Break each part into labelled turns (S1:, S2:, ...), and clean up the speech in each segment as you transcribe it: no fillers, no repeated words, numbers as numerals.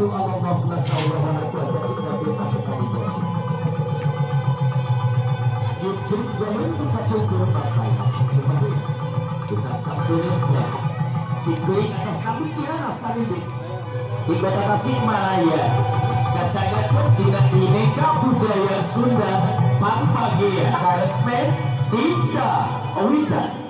S1: Allah la haula wala quwata illa billah. Di kota Tasikmalaya kasagatkeun dina Bineka Budaya Sunda Pangpagea Karesmen Dika Owita.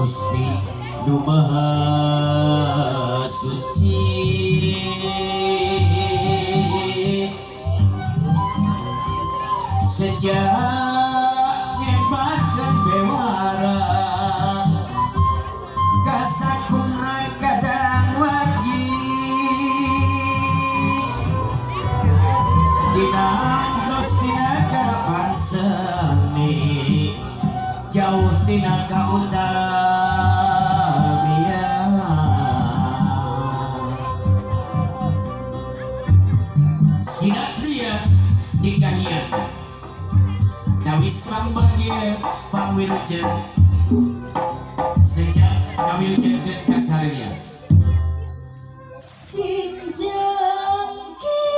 S2: Gusti Nu Maha Suci sejak nyebarkeun bewara kasakum kadang wagi dina antos dina karapan seni jauh tina kautamian sinatria dikahian dawis pangbagia pangwilujeng sejak ngawilujengkeun kasarean
S3: Sinjang kiru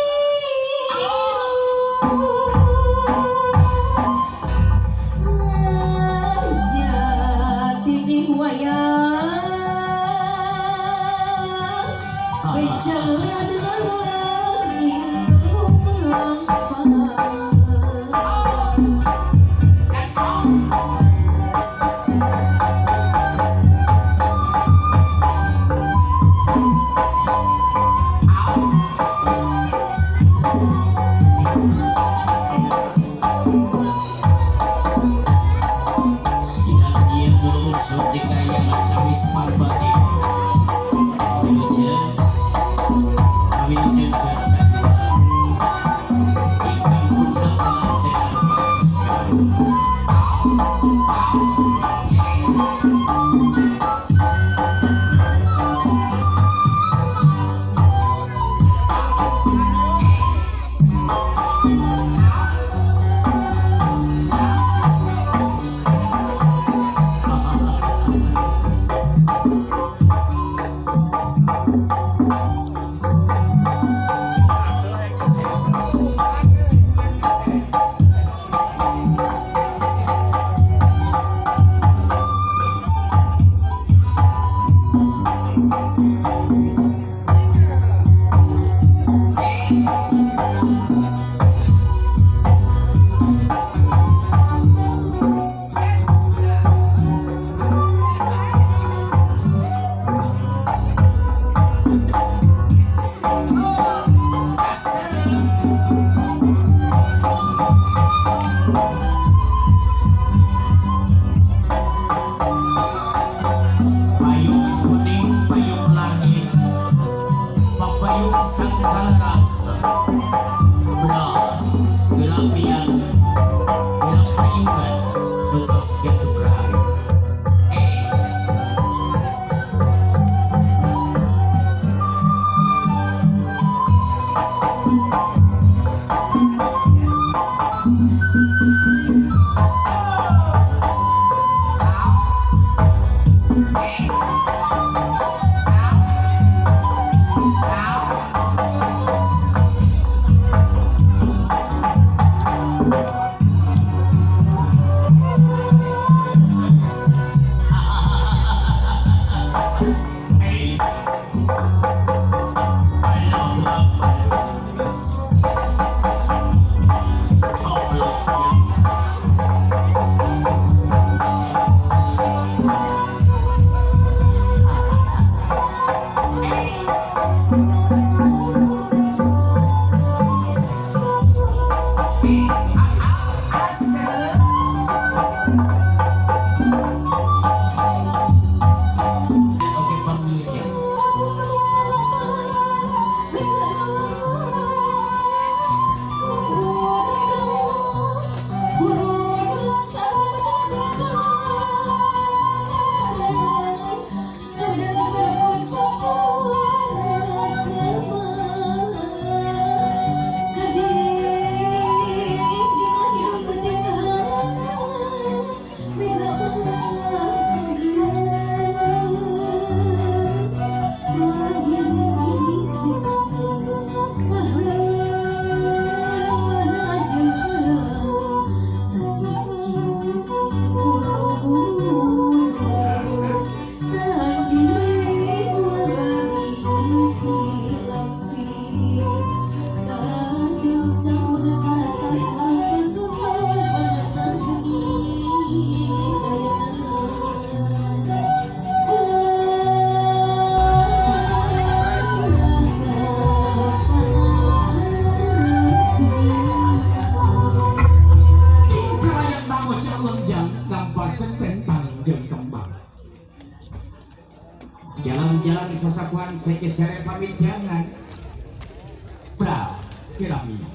S3: sejatine wayang berjalan
S2: Sinatria dulu unsur dikayangan dawis pangbagia wilujeng ngawilujengkeun kadua ingkang pundak panganten anu. Payung kuning, payung langit, payung sang kalaras, benar, gelamian, gelam payungan, nutos jatuh berakhir. Jalan-jalan sasapuan sekesere pamit jangan. Bra, piramida.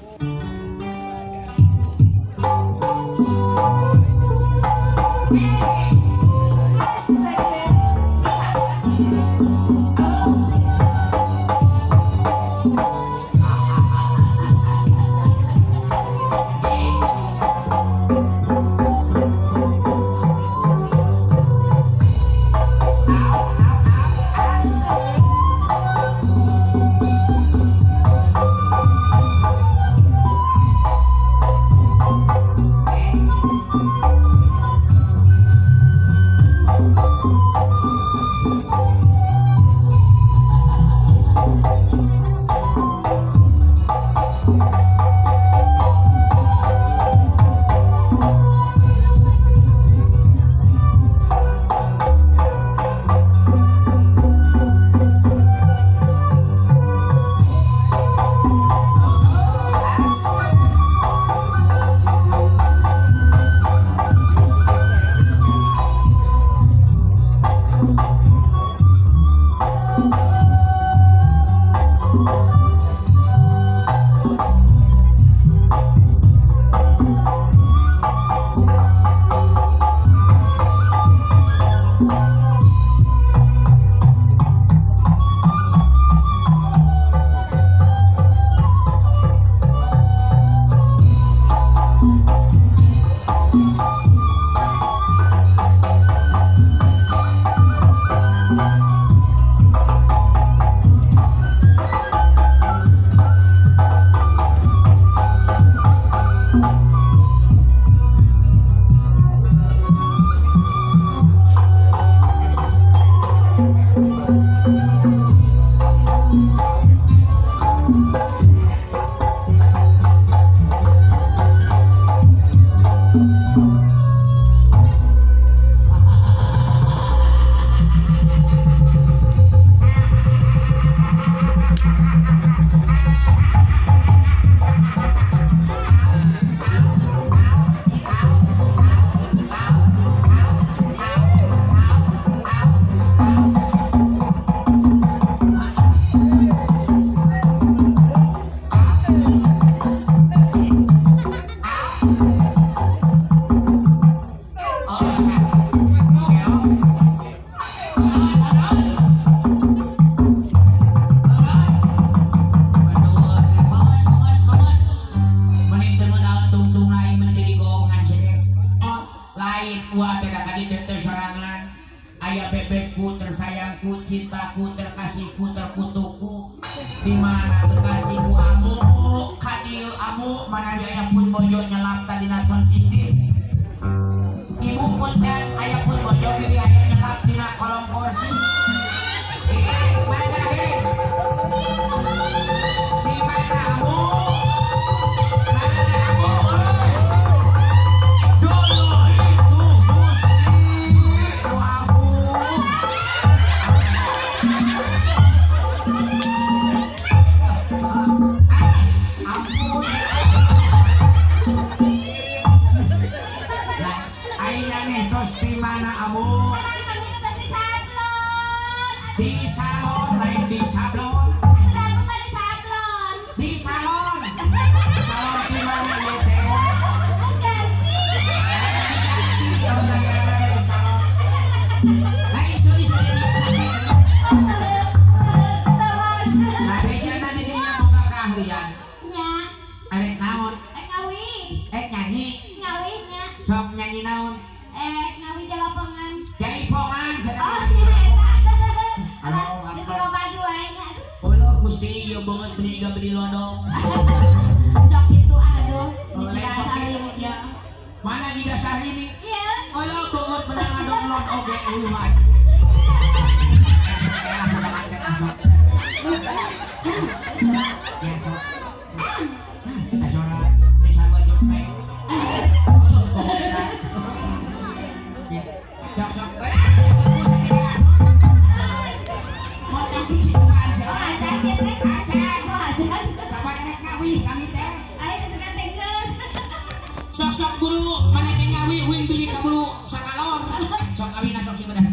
S2: Sok-sok guru, mana teh ngawi uing bilih ka bulu sakalon. Sok awina sok sing bener.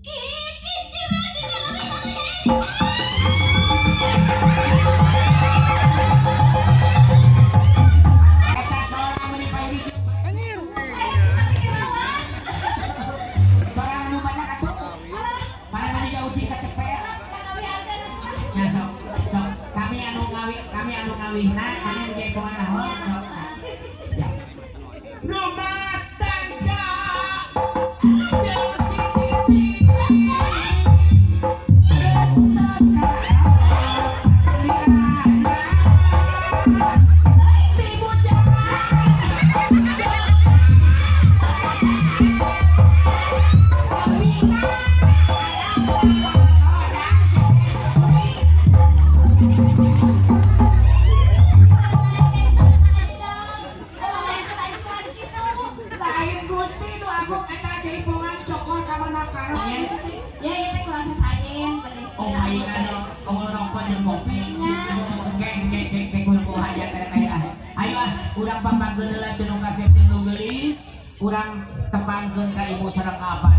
S3: Kiki
S2: anu ngawihna mana nu jaipongan lah. Siap. Rumah tangga jeung si Titi geus teu lirana ti bujang nepi ka lain Gusti nu agung eta jaipongan cokor ka mana karep.
S3: Ya kita kurang sesajen.
S2: Oh aing anu oh rokok jeung kopi. Keng keng keng keng kudu hayang kana kaya. Ayo ah urang papangkeun heula teu nu kasep jeung nu geulis, urang tepangkeun ka ibu sareng ka apa.